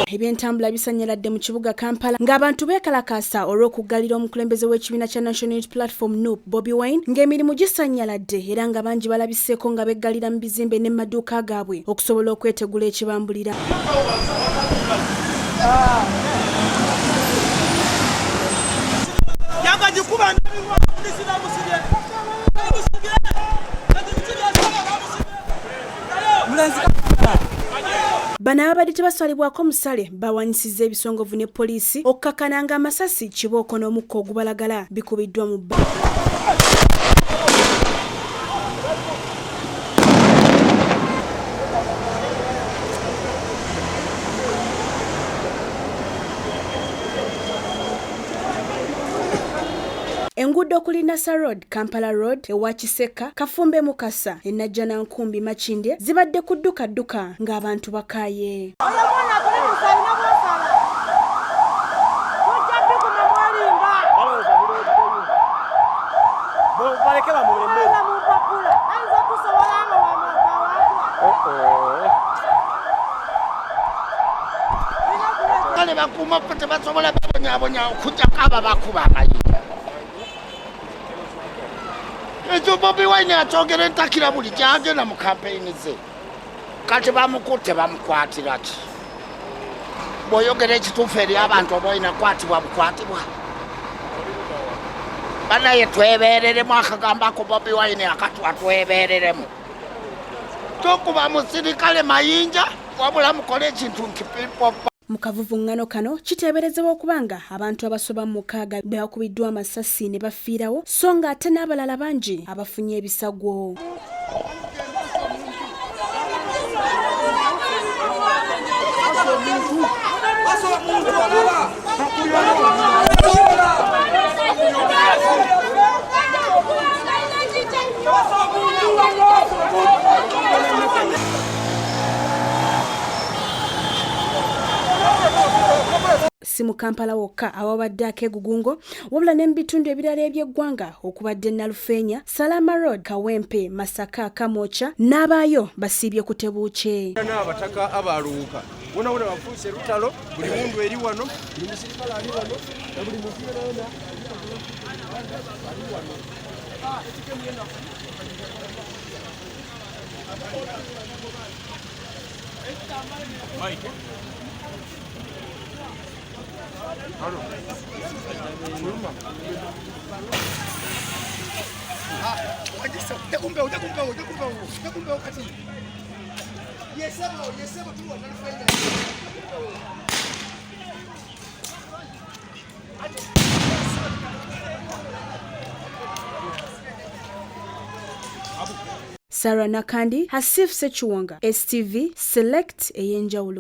Ebyentambula bisanyaladde mu kibuga Kampala ng'abantu beekalakaasa olw'okuggalira omukulembeze w'ekibiina kya National Unity Platform NUP Bobi Wine ng'emirimu gisanyaladde era nga bangi balabiseeko nga beggalira mu bizimbe ne mu maduuka gaabwe okusobola okwetegula ekibambulira. Bano ababadde tebasalibwako musale bawanyisizza ebisongovu ne poliisi okukkakkana nga amasasi, kibooko n'omukka ogubalagala bikubiddwa mu bba. Enguudo okuli Nasser Road, Kampala Road, ewa Kisekka, Kafumbe Mukasa, e Najjanankumbi, Makindye zibadde ku dduka dduka ng'abantu bakaaye. Kale bakuuma ffe tebasobola babonyabonya okujjako ababakuba amayinja. Ekyo Bobi Wine akyogera entakira buli gyagenda mu kampeyini ze. Kati bamukutte bamukwatira ki? Bw'oyogera ekituufu eri abantu oba olina kukwatibwa bukwatibwa. Banaye twebeereremu akagambo ako Bobi Wine akatwa twebeereremu. Tokuba musirikale mayinja wabula mukole ekintu nti people Mu kavuvuŋŋano kano kiteeberezebwa okuba nga abantu abasoba mu mukaaga be bakubiddwa amasasi ne bafiirawo so nga ate n'abalala bangi abafunye ebisago. Si mu Kampala wokka awabadde akeegugungo wabula ne mu bitundu ebirala eby'eggwanga okubadde Nalufeenya, Salama Road, Kawempe, Masaka, Kamwokya n'abaayo basiibye ku tebuukye. N'abataka abaaluwuka wona wona bafuuse lutalo, buli mundu eri wano, buli musirikale ali wano, na buli muntu yona ali wano. Mike. Sarah Nakandi, Hasif Sekiwanga, STV, Select ey'enjawulo.